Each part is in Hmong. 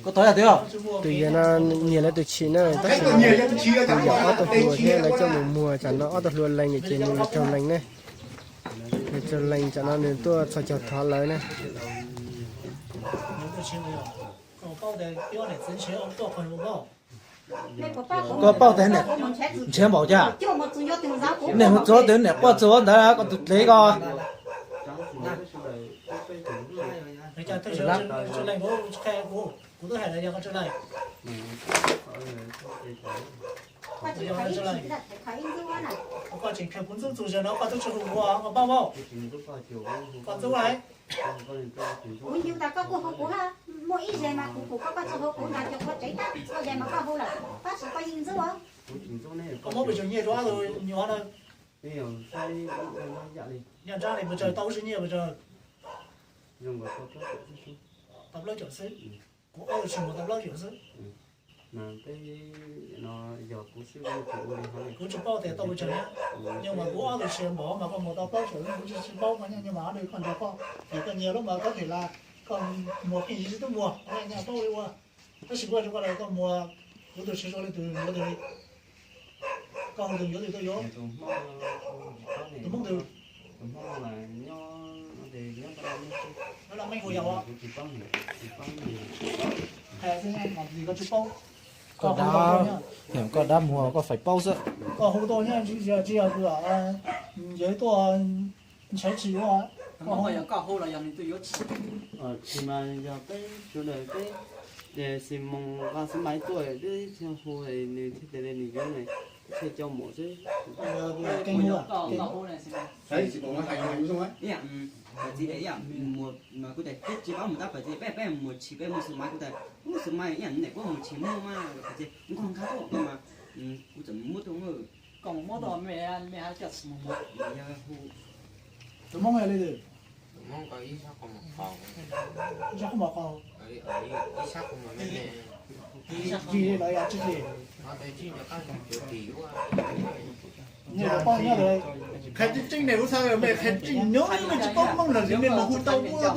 Koj thov yog twg? Tus yawg no nyiag lawv tus tshis na, tab sis tus yawg ob tug hluas thiab lawv coj mus muag, tsam no ob tug hluas lees ces nws raug lees ne. Nws raug lees tsam no nws tuaj txhos caug thov lawv na. Koj paub tias ntshiab npaum cas? Niam mus txog twg niam quaj txog ntawd koj tus dlev koj. Kuv yug tas koj kuj hu kuv, muaj ib zaug mas kuv hu koj, koj tsis hu kuv, nrog cov qhua tsev tab txhua zaug mas koj hu lawm, tab sis koj yeej ntxub os. Koj muab pes tsawg nyiaj rau ob tug nyuam na? Nyiaj nrab li pes tsawg, tau ib tug nyiaj pes tsawg? Tau plaub caug xwb. Kuv ob tug tsis mus tau plaub caug xwb. Kuv tsis paub tias tau pes tsawg na, nyuj mas kuv ob tug tsis npaum mas koj mus tau plaub caug xwb, kuv tsis paub mas nyuj mas ob tug koj nrog koj, koj nyiag lub mas koj them las koj muag pheej yig tsis tub muag, nyuj paub li ua. Tab sis kuv hais rau koj lawm, koj muag kuv tus tsis zoo li tus yuav tus li. Koj hu tus yuav tus tuaj yuav. Tus Hmoob twg? Nyob Laj Meej hu yam ua. Hais xwb mas koj tsis paub. Koj dab, koj dab muag koj faim paub xwb. Koj hu tau nyob tsis yog, tsis yog kuv yog tuaj ntshaw tsis yuav. Koj hu los yog nws tuaj yuav tsis. Tsis mas yog peb sawv daws peb, Ximoos nqa xab maiv tuaj, peb thiaj hu nws thiaj tias nws yuav, thiaj coj mus xwb. Ib yam, Pawg Txiv tias ib yam, kuv tias peb tsis paub mus tab Pawg Txiv, peb peb mus tshis peb muaj xab maiv, kuv tias muaj xab maiv ib yam ne, kuv mus tshis muaj mas Pawg Txiv nkag nkag tuaj mas kuv txawm muab tuaj. Koj mus muab tuaj, me me hais coj tsis mus muab. Tus Hmoob li twg? Ib sab qhov muag qaug. Vim li lawv yog tsis li. Qhia tseeb tseeb ne, kuv xav me qhia tseeb nyob me tsis paub Hmoob lawm li me mus hu tau tuaj.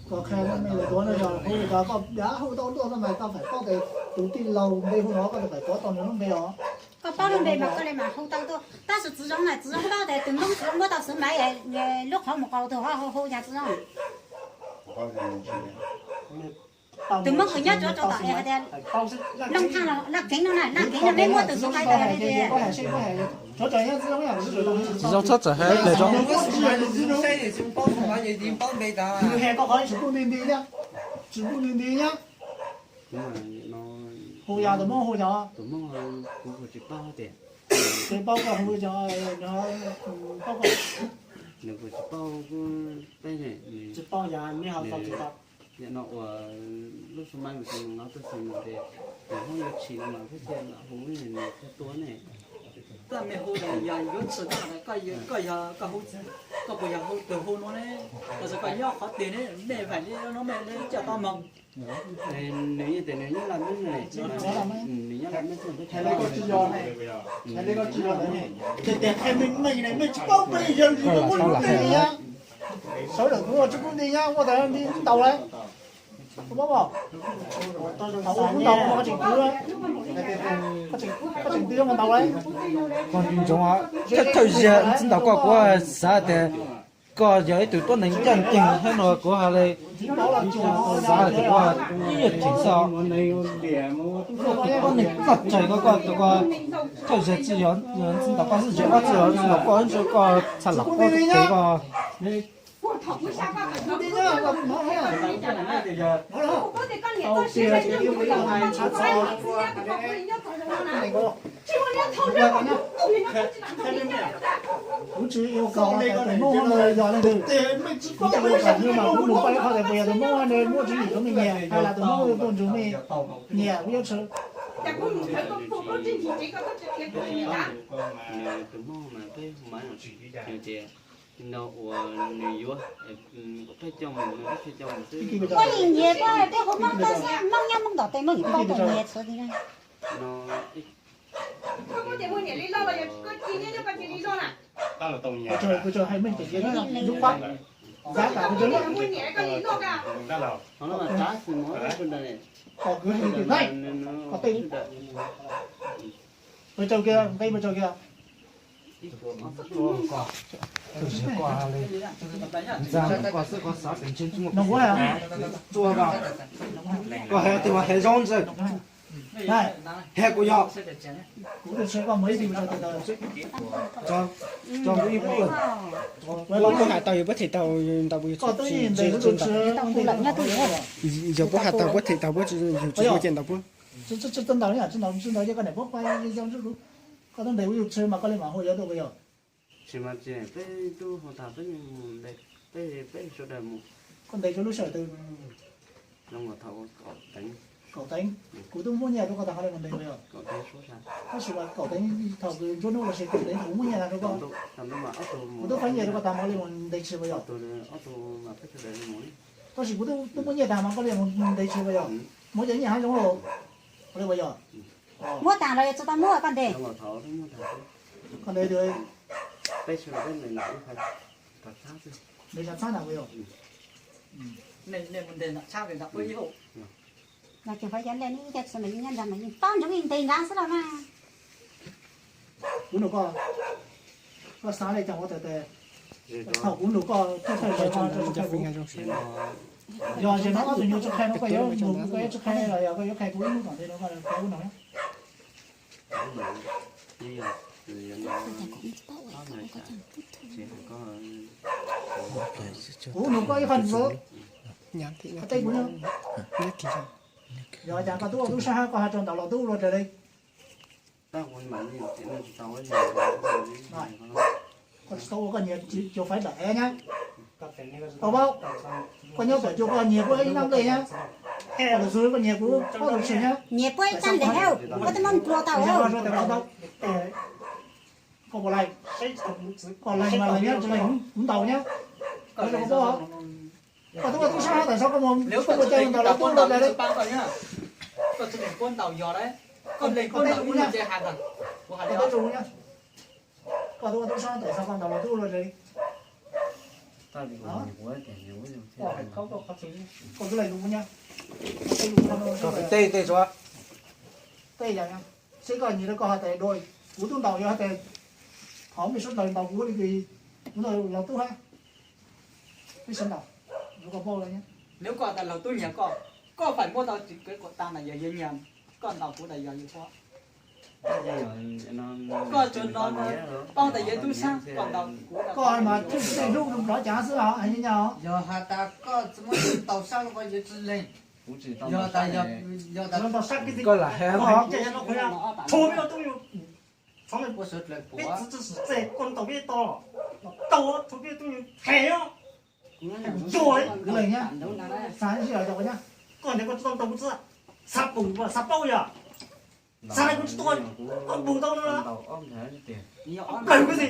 Koj qhia me tuav no yog hu li ko, koj yam hu tau tuaj mas koj faim paub tias tus tij laug npe hu no koj faim paub tau nws lub npe os. Koj paub lub npe mas koj li mam hu tau tuaj, tab sis txiv zoo na, txiv zoo paub tias tus Hmoob txiv zoo muab tau xab maiv lub qhov muag qaug tus ho hu yam txiv zoo. Tus Hmoob uas nyob tso tso tom es hais tias Looj Thaj los Laj Keeb no na, Laj Keeb no peb muab tus xab maiv tas li. Txiv zoo txhob txawm hais ib pliag zoo. Nws hais koj qhov tsis pub nti nti thiab, tsis pub nti nti thiab. Hu yam tus Hmoob hu yam. Tus Hmoob kuv tsis paub tias, tsis paub koj hu yam, paub koj, nws kuj tsis paub peb ne, tsis paub yam nej ho tau tsis tau. Yam no uas lub xab maiv mus tsis mus no tuaj xwb no ces nws Hmoob yuav tshis no mas peb thiaj lam hu nws thiaj tuaj ne. Koj me hu yog yuav tshis koj, koj yog koj hu, koj puas yog hu tus hu no ne? Los sis koj nyob qhov twg ne? Mej vam li no mej coj tau moog. Nws yeej tias nws nyob Laj Meeb ne, nws nyob Laj Meeb xwb. Hais li koj tsis yog, hais li koj tsis yog, ces tias qhia meej meej ne, mej tsis paub peb yog li no muaj lub npe li nyab. Sawv daws kuv tsis pub nti nyab, muaj tas nti ntaus lawm. Koj paub mog? Thaum ua kuv ntaus koj tseem twv, koj tseem twv koj ntaus lawm. Koj ntsoov, thawj zaug txiv ntaus koj kuv xav tias koj yog ib tug tuab neeg ncaj ncees thiab no kuv ha li xav tias koj ib yam cheem xwb. Koj tuab neeg txog tsawg koj, koj tus koj thawj zaug txiv yog txiv ntaus koj xwb, zaum ob txiv yog txiv ntaus koj, koj txha lam koj tes koj. Kuv tsis ua kom tus Hmoob no yog leej twg, kuv tsuas ua kom nws mas kuv mus pab ib qho tias puas yog tus Hmoob no muaj tswv yim rau mej nyiam, hais los tus Hmoob tuaj nrug mej nyiam, kuv yuav tshwm. Muaj ib nyias koj peb hu Hmoob toj xwb, Hmoob nyob Hmoob tom tej Hmoob yeej paub tias nyias txhua tus na. Kuv tsuas hais meej tias nyias lub pab. Xav kam mus tsev lawm. Qhov no mas txav xwb mog, ib tug ntawd ne. Kom kwv hais tias nai, kom tej pawg tsawg kiag, nqe pawg tsawg kiag. Ntxag, koj xwb koj xav pem ntshe tsis muaj txua ko. Koj hais tias mas hais zoo ntxiv. Hais kuv yog. Kuv twb tsis muaj ib tug tso kuv ib pub. Kuv muab hais tau yus puab them tau ntau puas yus tsis ntaus puab. Yog puab hais tau puab them tau puab, yus tsis muaj cia ntaus puab. Tsis ntaus, tsis ntaus ces koj niam puab pab yog koj ntes kuv yus tsis mas koj li mam hu yuav tuaj puas yog? Tsis mas ces peb tub hu tag peb mus ntes, peb peb sawv daws mus. Koj ntes rau lub sij hawm twg? Zoo nkaus thaum kaum teev. Kaum teev, kuv twb muab nyiaj rau koj tag koj li mus ntes puas yog? Kaum teev suab tag. Tab sis mas kaum teev thaum kws nruab hnub los sis kaum teev thaum kuv muab nyiaj tag rau koj, kuv twb faib nyiaj rau koj tag mam li mus ntes tsis puas yog? Tab sis kuv twb muab nyiaj tag mas koj li mus ntes tsis puas yog? Muab cov nyiaj hab zoo los li puas yog? Muab tag los yuav tsis tau muab koj ntes. Koj ntes tias ntes tshab na puas yog? Los ces fab yog ntes ne, yog tsis ntes nyob ntawd mas yeej paub ntsoov yeej ntes nrad xwb los mas. Kuv nug koj, koj xav li cas ua tawm tes? Thaum kuv nug koj, koj txawj hais tso tsis qhia kuv. Yog zaum no ob tug nyuas tsis qhia no koj yuav mus, koj yuav tsis qhia los yog koj yuav qhia kuv ib hnub tom ntej no koj ua no? Kuv nug koj ib qho ntxiv, koj teb kuv no. Yog cas koj tub ua tub sab hab koj ho rau ntaus los tub ua luaj raws li? Koj tsis tau ua koj nyias cua faiv dam ev nyab. Tau paub, koj nyob tom cua koj nyias kuv ib nab nplej nyab. Koj lwm xwb koj nyias kuv ob tug tshis nyab. Nyias puab ib tag ntes hab, koj twb muab nplua tau. Koj puas lees? Koj lees mas lees nyab, tsis lees kuv ntaus nyab. Koj tub ua tub sab hab tam sim no koj mus, koj mus caw ntaus los tub ua luaj raws li? Koj teb rau kuv nyab. Koj teb rau kuv nyab. Koj tub ua tub sab tam sim no koj ntaus los tub ua luaj raws li? Koj tub lees kuv nyab. Koj teb tej suav. Tej yam nyab. Seb koj nyias rau koj has tas dua, kuv tub ntaus yog has tas thov mej suav dlawg ntaus kuv li, kuv ntaus los tub hab. Peb sawv ntaus, yuav koj paub lawm nyab. Nws koj tas laug tub nyias koj, koj faim muab tau tsis kev kom tas na yog yawg nyias, koj ntaus kuv tas yog yawg puab. Koj tsuas ntaus paub tas yawg tub sab koj ntaus kuv. Koj mas tsuj tej hlub nplov cav xwb os hais nyab os. Yog has tas koj tsis muab tau sab los koj yuav tsis lees. Yog tas, yog tas koj lam hais peb txiv tsis xwm txej koj ntaus peb tau, tau tau peb tub hais os. Kuv lees nyab, xav sib yos rau koj nyab. Koj ntias koj tsis tau ntaus kuv txiv, xav pum xav paub yog, xav hais kuv tsis tau, koj pum tau no. Ob plawg kuv xwb,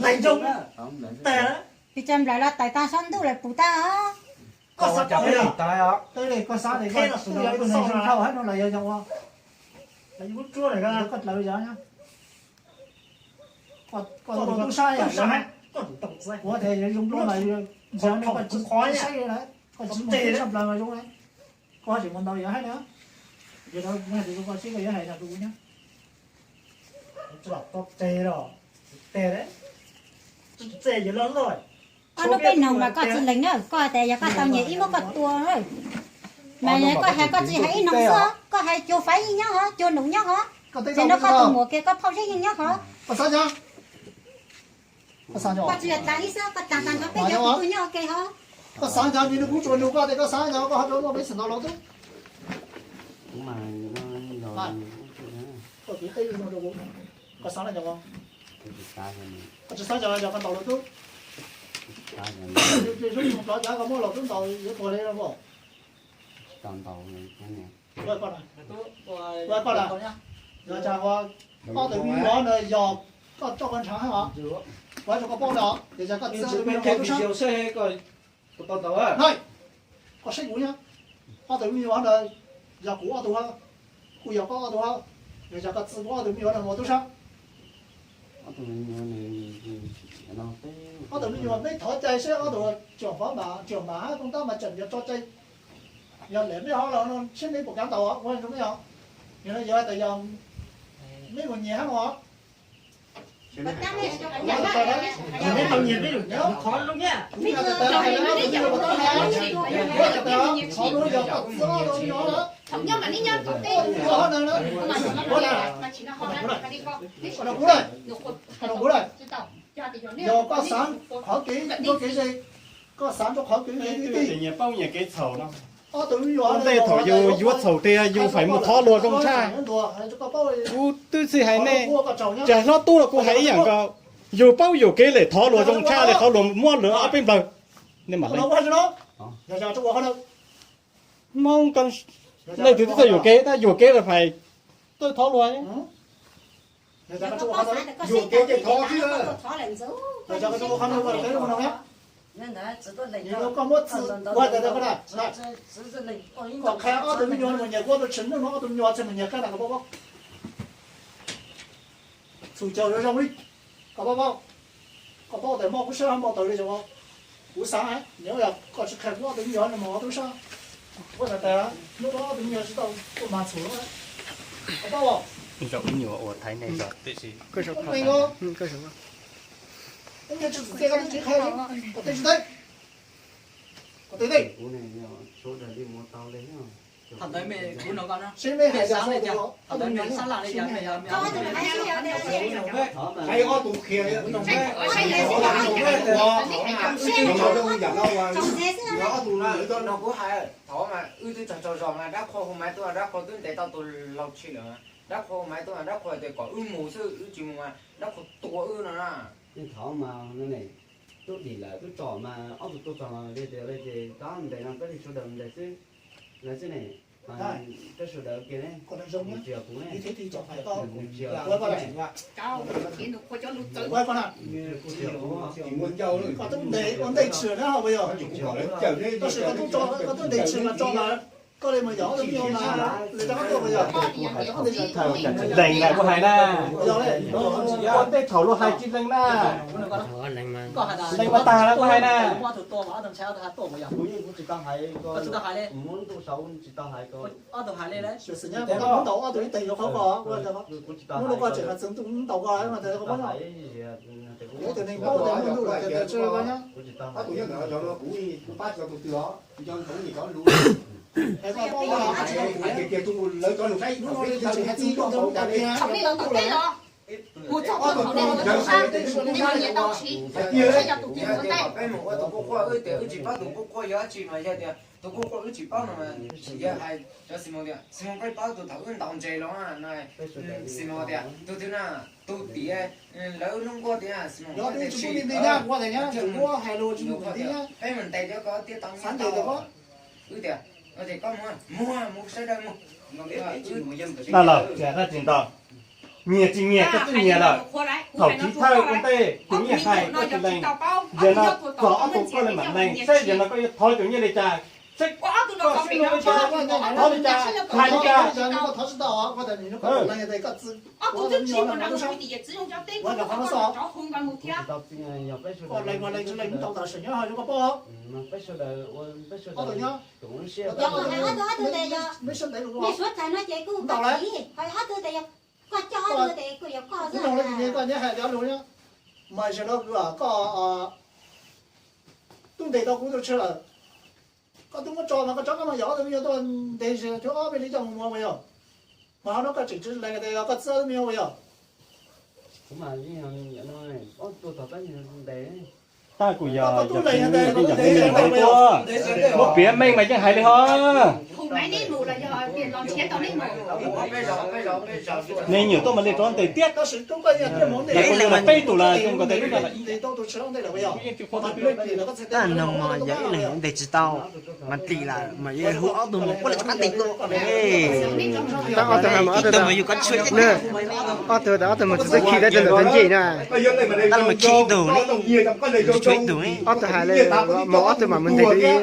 lees zoo, tag lawm. Pis tsa nplaim los tawm tag sab ntuj lawm pum tag. Koj xav paub yog, koj xav tias koj yog tus neeg zoo dhau hab no los yog yog ua, koj dlawv yog nyab. Koj ua tub sab yam, kuv tias yog zoo dua mas ntxiv no koj tsis saib lawm, koj tsis mus tub sab plaws mas zoo lawm. Koj tseem mus ntaus yog hab na. Yog no kuv hais tias koj seb koj yuav hais no rau kuv nyab. Tsis los tau tes los, tes, tsis tes yog loj loj. Koj lub peb noog mas koj tsis lees na, koj hais tias yog koj tau nyias ib muab koj tua. Mas koj hais koj tsis hais ib noog xwb, koj hais cua faiv yeej nyob hov, cua num nyob hov. Ces no koj tus muam kiag koj phauj zeb yeej nyob hov. Koj tsis yog tas ib xwb, koj tas tas nrho peb cov kuv tuaj nyob ua ke hov. Koj xav nco nis nws kuv tsuas nug koj tias koj xav nco koj ho rau luaj peb xeem ntaus los tub. Koj xav nco, koj tsis xav nco los yog koj ntaus los tub. Ces zoo li mus plov cav koj muab los tub ntaus yuav tuag li no. Koj na, yog cas ob tug me nyuam no yog koj coj koj ntshav hab os, kuv hais rau koj paub ntag, yog cas koj txiv ob tug me nyuam tub sab. Koj saib kuv nyab, ob tug me nyuam no yog kuv ob tug hab, kuj yog koj ob tug hab, yog cas koj txiv kuv ob tug me nyuam no mus tub sab. Ob tug me nyuam, nej thov cai seb ob tug tsoom fov mas tsoom mas hab koom tab mas tseem yog tso cai, yog lem mej hov los no seb nej puas kav tau ua zoo mej os. Yog no yog tas yog mej mus nyias hab no. Yog koj xaav qhov kev, koj kev ze, koj xaav rua qhov kev ze tib tib. Nyias paub nyias kev txhaum no. Ua ntej thaum yus yuav txhaum tiag yus faim mus thov luag zoo tshaj. Kuv twb txij hais nej, tsis hais hlob tub los kuv hais ib yam nkaus, yus paub yus kev lawm thov luag zoo tshaj li qhov luag muab lawv ob peb nplawg. Nej mam le, Hmoob, leej twg twb txawj yuam kev, tab yuam kev lawm faim tuaj thov luag. Koj muab txwm ua tas, koj qha ob tug me nyuam mus nyias kuv tus tshwm nuj no, ob tug me nyuam txhaj mus nyias koj na, koj paub paub. Txhum caug zoo zoo li, koj paub paub. Koj paub tas muaj kuv sab hab npau taws li zoo. Kuv xaav nyob yog koj tsis qha kuv ob tug me nyuam no mus tub sab, kuv tas tas hnub no ob tug me nyuam tsis tau tuaj mag txhum. Koj paub os? Ib nyuam ua thaiv nej zog. Koj tsis txim txiaj koj twb tsis qha, koj teb tsis teb. Koj teb teb. Thaum ntawd kuv no koj seb mej hais xav li cas, thaum ntawd mej xav li cas, mej yog mej ob tug qhia, ob tug no kuv hais, thaum mas wb twb tsaug tsaug zog mas dab qhua hu maiv tuaj, dab qhua twb ntes tau tus laus tshis lawm, dab qhua hu maiv tuaj, dab qhua tias kom wb mus xwb, wb tsis mus mas dab qhua tua wb no na. Thaum mas tub dim lawm tub tsom mas ob tug tuaj txog li tias li ces tab ntes no peb li sawv daws ntes xwb, lawv xwb ne. Peb sawv daws kiag ne, tsis yog kuv ne, nws tsis yog kuv. Koj twb ntes ua ntej tshwm na, tab sis koj twb ntes tshwm mas tso mas koj li mas yog ob tug me nyuam mas li rov qab tuaj mas yog. Lees na kuv hais na, ua ntej thaum luag hais tsis lees na. Lees mas tag na kuv hais na. Kuv yeej kuv tsis tau hais, kuv muab ntuj saud tsis tau hais ko. Kuv tsis tau hais, kuv tsis tau hais, kuv tsis tau hais. Peb mus ua tus kuj quaj, wb tias wb tsis paub tus kuj quaj yog dab tsi mas yog tias tus kuj quaj wb tsis paub no mas yog hais cov Ximoos tias Ximoos peb paub tus thaum wb ntaus ntses los no. Ximoos tias tus twg na, tus tias lawv lub nkuaj tias Ximoos, peb mus ntes cov ko tias tau nyiaj tau. Wb tias, koj mus, mus, mus sawv daws mus. Dab laug, dab tsi ntau, nyias tsis nyias koj twb nyias lawm. Thaum chiv thawj ua ntej tus nyiaj hais koj tsis lees, yog no txog ob tug koj li mam lees seb yog no koj yuav thov tus nyiaj li cas, seb koj sib luag li cas, thov li cas, hais li cas. Peb sawv daws ua, peb sawv daws, nej suav txais no ces kuj ntau lawm. Koj coj ob tug tes kuj yog koj xwb. Mas zaum no koj tub ntes tau kuv tus tshiab lawm, koj tub muab tso mas koj tso koj mas yog ob tug me nyuam tuaj ntes, ob peb li coj mus mus ua yog. Mas ho no koj tseem tsis lees tias yog koj txib ob tug me nyuam ua yog. Tab kuj yog, muab piav meej mas yeej hais li ho. Nej nyuam tuaj mas li rov ntes tiag. Peb tus las zoo nkaus tes lub no. Tab no mas yog ib leeg ntes tsis tau, mas tim lawm mas yuav hu ob tug mus puab li rov qab ntes tuaj. Ob tug hais mas ob tug, ob tug, ob tug mas tsis txawj khi dab tsi ntawm tag ncej na. Tab no mas khi ib tug ne, tshuav ib tug ne. Ob tug hais li mas ob tug mam mus ntes dua ib.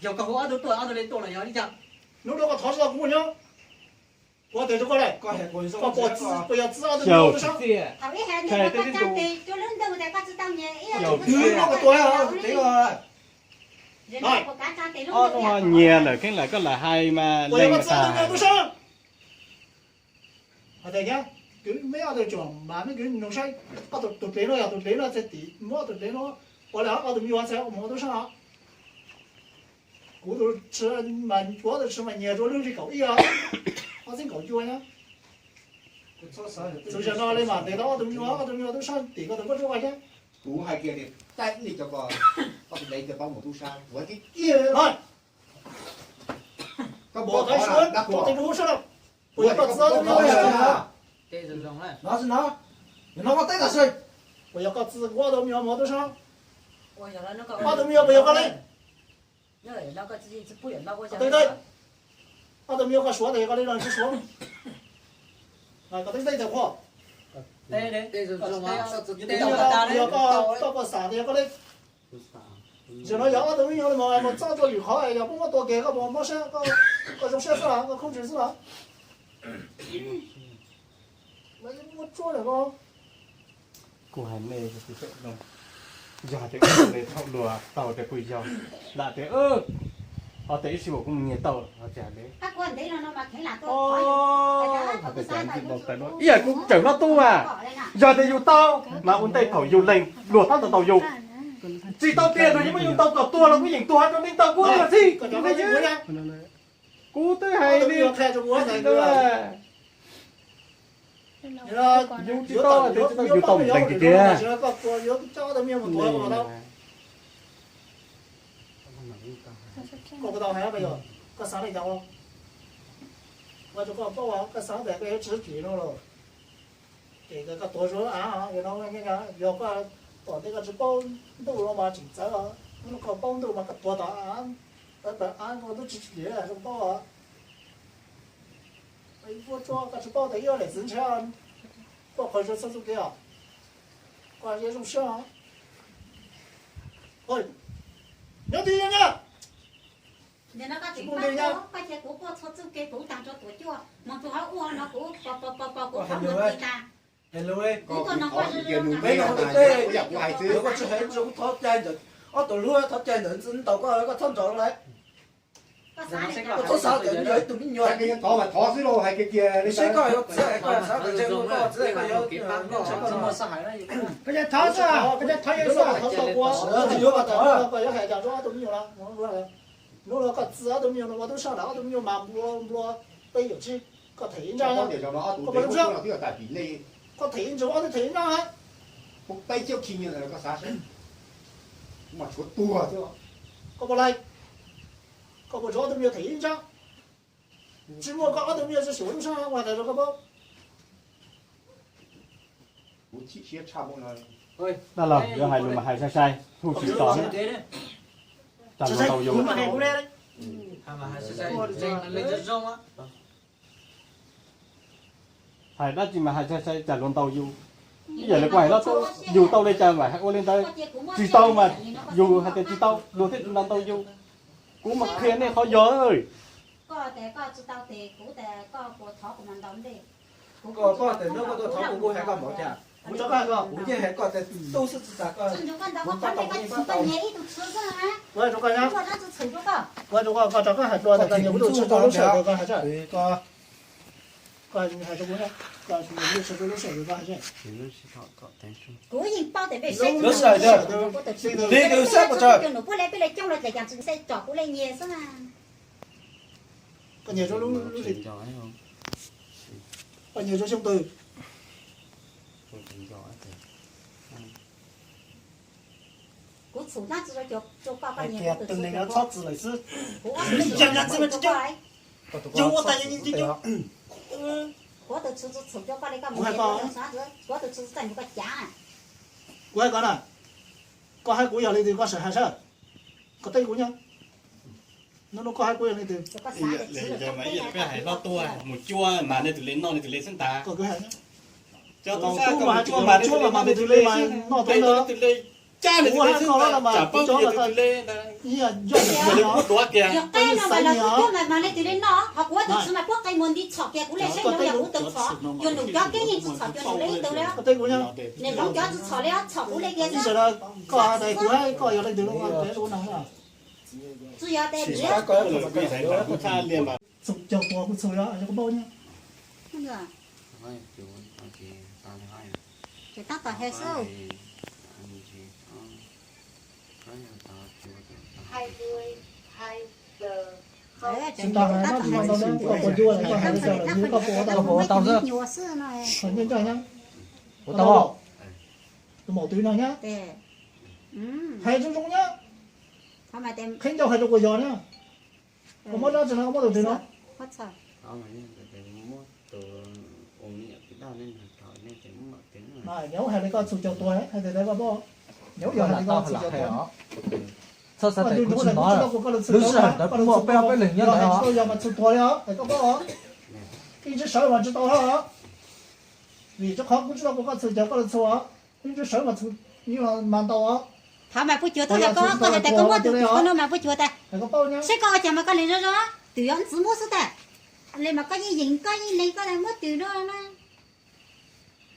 Yog koj hu ob tug tuaj, ob tug li tuaj los yog li cas? Hnub no koj thov tsis tau kuv nyob. Kuv tias rau koj lawm, koj pom txi, puas yog txi ob tug me nyuam tub sab? Twb no koj tuaj, twb no. Ob hnub ho nyias lawm, kheev lawm koj lam hais mas leej mas tas. Hais tias nyab, kwv meb ob tug tsuam mas meb kwv nug saib, ob tug dlev no yog tus dlev no txhais tim muab ob tug dlev no, ua li ob tug me nyuam txhais mus ua tub sab. Kuv tus tshwv mas, kuv ob tug tshwv mas nyias rau lub hli kaum ib os, ob txhiab kaum cuaj nyab. Txwv zaum no li mas ntes tau ob tug me nyuam, ob tug me nyuam tub sab tim koj tus koj tsuab ua thiab. Kuv hais kiag tias, tab sis cov ko, koj tus dlev tias paub mus tub sab, kuv hais kiag kiag. Koj puas qhov suav rau tus hub sab no, puas yog koj txi ob tug me nyuam? No, no koj teb tam sim. Puas yog koj txi kuv ob tug me nyuam mus tub sab? Ob tug me nyuam puas yog koj li? Teb teb, ob tug me nyuam koj suav tas yog koj li los tsis suav? Koj teb teb tas qhuas. Yog koj, koj puas xam tas yog koj li? Zaum no yog ob tug me nyuam mus txog tua lwm qhov, yog puab muab tua kiag koj puas mob siab, koj zoo siab xwb los koj khoob ntsws xwb los? Muab tsuab lawm koj. Kuv hais nej, yog tias thaum luag tau tias kuj yog, lam tias, o, tes ib sij kuv mus nyiag tau, ib yam kuv tseem hlob tub mas, yog tias yus tau mas ua ntej thaum yus lees luag tab tom tau yus. Tsis tau tiag, luag yeej muab yus tau kom tuag los kuj yeem tuag rau nej tau kuv tiag xwb. Kuv twb hais li, yus tsis tau, yus tau ntees tiag tiag. Koj xav li cas? Ua rau koj paub, koj xav tias koj yuav tsis tsim no los, ces koj tuav zog av, yog koj tom ntej koj tsis paub ntuj no mas tseem txawv os, hnub no koj paub ntuj mas koj tuav tom av, tawm av koj twb tsis tsim zoo paub os. Ua rau koj tsis paub tias ib ob daim txiv ntshai, koj qhov zoo txhob txuj kev os, koj zoo siab os. Nyob twj ywm na. Nim no koj tsis paub, koj cia kuv quaj txhob txuj kev, kuv tag nrho tuav cuaj, mus txog hauv ua no kuv pom pom pom pom kuv qhov muag ti tas. Peb no tus tej, yog koj tsis hais tso kuv thov cai ntawm ob tug hlub, thov cai ntawm ntawd ntaus koj, koj txhob nrov lawm. Koj txhob xav tias yog ib tug me nyuam, thov mas thov xwb los hais kiag kiag li. Seb koj yuav txiav, koj xav tias ntshe koj txiav, koj yuav, koj tsis muaj xav hais na. Koj cia thov xwb, koj cia thov yuav xwb. Yuav mas thov, koj yuav hais cas rau ob tug me nyuam los? Hnub no koj txi ob tug me nyuam no ua tub sab ntawm ob tug me nyuam mas nplua nplua peb yuam tsi, koj them ib ntsaj, koj them ib ntsaj, ob tug them ib ntsaj, peb caug khi nyias koj xav seb, mas tshuav tuag thiab. Koj puas laij? Koj puas tsuav ob tug me nyuam them ib ntsaj? Tsis muaj koj ob tug me nyuam tsis xyuam lub sab ua tas rau koj paub. Dab laug yuav hais lus mas hais sai sai, hu tsis tau. Tsam luag ntaus yus. Hais dab tsi mas hais sai sai, tsam luag ntaus yus. Ib yam li kuv hais no, yus tau li cas mas hais ua li ntawd. Tsis tau mas yus hais tias tsis tau, luag thiaj tsis ntaus yus. Kuv mas qhia nej qhov yog. Koj paub tias hnub koj tuaj thov kuv, kuv hais koj mov cas? Kuv yeej hais koj tias tu xwb tsis tas koj, kuv tab tom kuv yeej tab tau. Koj nyiam rau lub, lub hlis, Koj nyiam zoo xyoo twg? Kuv txhum tab tsi rau koj, koj nyiam tus txhum, txhob txwm lawm xwb. Kuv ua tus txhum txhob txwm rau koj li, koj mus, kuv ua tus txhum txhob txwm rau koj cav. Kuv hais koj na, koj hais kuv yog leej twg koj sim hais saib. Koj teb kuv nyob. Hnub no koj hais kuv yog leej twg? Mus cuab mas nej tus le noj nej tus le xwb ntag. Cov tub mas hais kuv cuab mas nej tus le noj nej tus le xwb, nej tus le cab nej tus le xwb ntag, tsam paub yog tus le ntag. Yog qab no mas los kuv cuab mas nej tus le noj, ho kuv tus txhum mas puab qe muag nti txhom kiag kuv le saib zoo yog kuv tus txhom, cuag num cov keeb yeej tsi txhom cuag num le ib tug le. Niam zoov cov tsi txhom le, txhom kuv le kiag xwb. Koj hais kuv, koj yog leej twg? Txhum caug tuag kuv txhum yog koj paub nyob. Ces tab tom hais xwb. Tsis tau hais, koj puas cuag, koj hais li cas los koj puas ua tau? Nyuam xwb no. Ua tau. Tus maum twg no nyab. Hais zoo zoo nyab. Qhib ncauj hais rau kuv yog na. Koj muab dab tsi no, koj muab tus twg no? Nyab hais li koj txhum caug tuag, hais tias koj paub. Nyab yog hais li koj txhum caug tuag. Txhob xav tias kuv tsis hnov, lub sij hawm ntawd kuv muaj peb ob peb leeg nyob ntawd os. Yog mas txhum tuag li os, koj paub os. Ib tsi sawv mas tsis tau os. Vim rau qhov kuv tsis tau kuv koj txhum caug koj los txhum os. Ib tsi sawv mas txhum, mas ntau os. Thov mas puas cuag tuag hais koj, koj hais tias koj muaj tus twm koj no mas puas cuag tas. Saib koj ua cas mas koj lees zoo zoo, twm yog ntxwv muab xwb tas. Le mas koj yeej yeem koj yeej lees koj muab twm no na.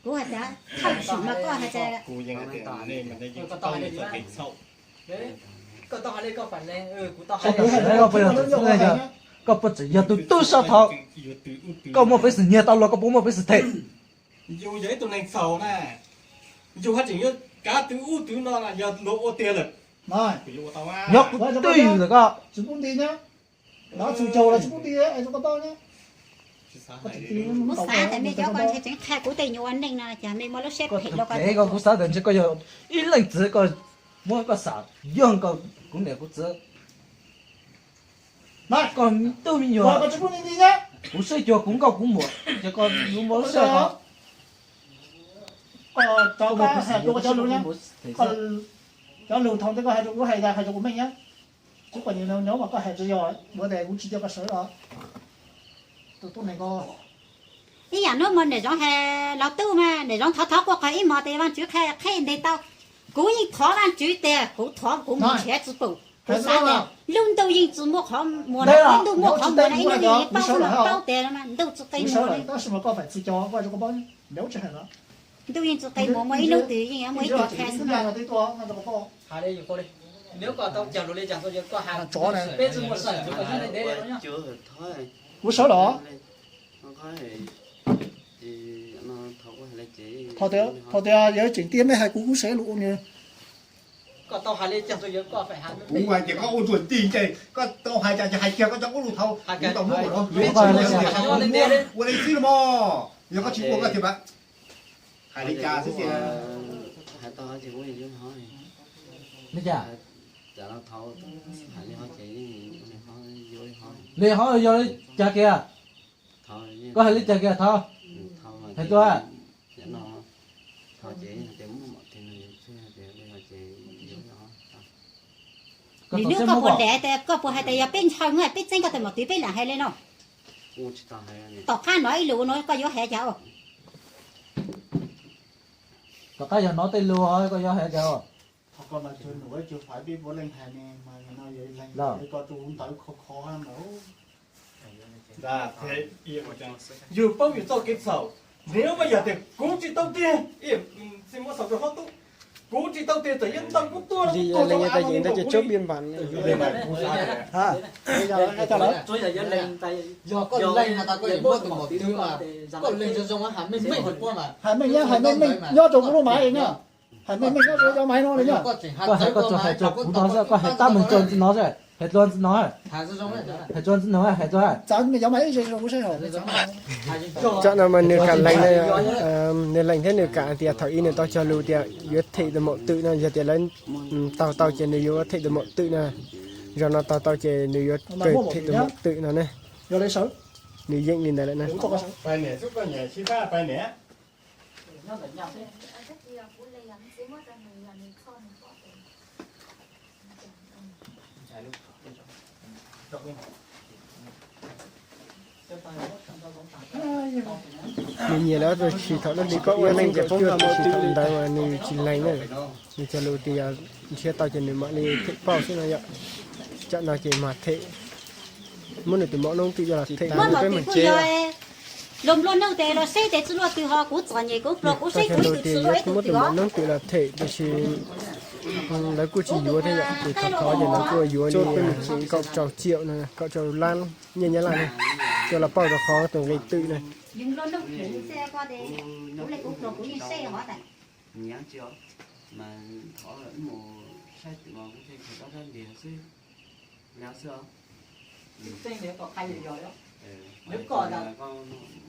Kuv hais tias thawj tshwm mas koj hais tias, koj puas tseem yog tus tub sab thaum, koj muaj peev xwm nyiag tau los koj puas muaj peev xwm them? Yus yog ib tug neeg txhaum na, yus haj tseem yuav kav twv ub twv no, yog luag ua tiag lawm. Nyob kuv twj ywm ntawm koj. Tsis pub nti nyab. Txhum caug los tsis pub nti, koj paub nyab. Kuv xav tias mej cov koj ntshe tseem qha kuv tej nyuam ua neej no cas mej muaj lub siab phem dua koj. Kuv xav tias ntshe koj yog ib leej txiv, koj muab koj xam yog kuv niam kuv txiv. Koj tub me nyuam, kuv saib cuag kuv nkauj kuv muam, ces koj yuav muaj lub siab. Koj rov qab hais dua koj cov lus, cov lus thaum ntej koj hais rau kuv hais, hais rau kuv meej nyab. Tub koj nyob mas koj hais tsis yog, ua tes kuv tsis cia koj sawv los. Tus tub neeg ko. Ib yam hnub mas niam zoov hais los tub mas niam zoov thov thov quaj qhov ib hmos tes Vaajtswv qhia qheb ntes tau. Kuv yeej thov Vaajtswv tias kuv thov kuv mus nrhiav tsi pum. Kuv xav tias lub ntuj yeej tsi muaj qhov muag, lub ntuj muaj qhov muag no ib hnub yeej paub xwb, paub tias ntuj tsi qe muag. Ntuj yeej tsi qe muag, muaj ib hnub twg yeej muaj ib tug qhia xwb. Kuv sawv los. Thaum tias yog tseem tiag mej hais kuv kuv sawv lus ua nws. Kuv hais tias koj ua tsuas ti ces koj tau hais cas ces hais kiag koj cov ub lus thaum kuv tau muab ua li xwb los mas. Yog koj tsis ua koj thiaj hais li cas xwb tias. Li cas? Li ho yog li cas kiag? Koj hais li cas kiag thaum? Hais tuaj. Nws nug koj puas lem tias koj puas hais tias yog peb ntshaw muab peb txeeb koj tus maum twv peb lam hais li no. Tom qab no ib lus no koj yuav hais cas? Tom qab yog no tej lus koj yuav hais cas? Yus paub yus txoj kev txhaum, nws muab yog tias kuv tsis tau tiag, txij muab xaus rau hoob tub, kuv tsis tau tiag txawm yuav ntaus kuv tuag los kuv tuag rau av los kuv li. Yog koj lees tas koj yuav muab tus maum twv mas koj lees zoo zoo hais meej meej rau puab mas. Hais meej nyob, hais meej meej nyob rau kuv lub maiv no. Hais meej meej nyob rau cov maiv no li nyob. Koj hais koj tsuas hais rau kuv no xwb, koj hais tab meeg rau no xwb. Hais dua ntxiv no, hais dua ntxiv no, hais dua. Tsam no mas nws kam lees, nws lees thiab nws kam tias thaum ub nws tau cog lus tias yuav them tus maum twm no, yog tias lawv taug tau ces nws yuav them tus maum twm no. Zaum no taug tau ces nws yuav them tus maum twm no ne. Nws yeej li ntawd lawm na. Nws nyiam lawm, tab sis thaum lub hli kaum ib ob leej kaum cuaj tam sim thaum ntawd mas nws tsis lees na. Nws cog lus tias nrhiav tau ces nws mam li them pauj xwb no yom. Tsam no ces mas them, muab nws tus maum noob twm coj los them. Peb mus tsev. Los nplua nuj tes los seb tes txwj luaj twg ho kuv txom nyem kuv pluag kuv seb kuv ib tug txwj luaj ib tug twg os. Muab tus maum noob twm los them tiam sis lawv kuj tsis yuav thiab yom, ces thov thov ces lawv kuj yuav li kaum rau tsiaum no, kaum rau lab nyiaj Nyab Laj no, coj los pauj rau qhov tus nqi twm na.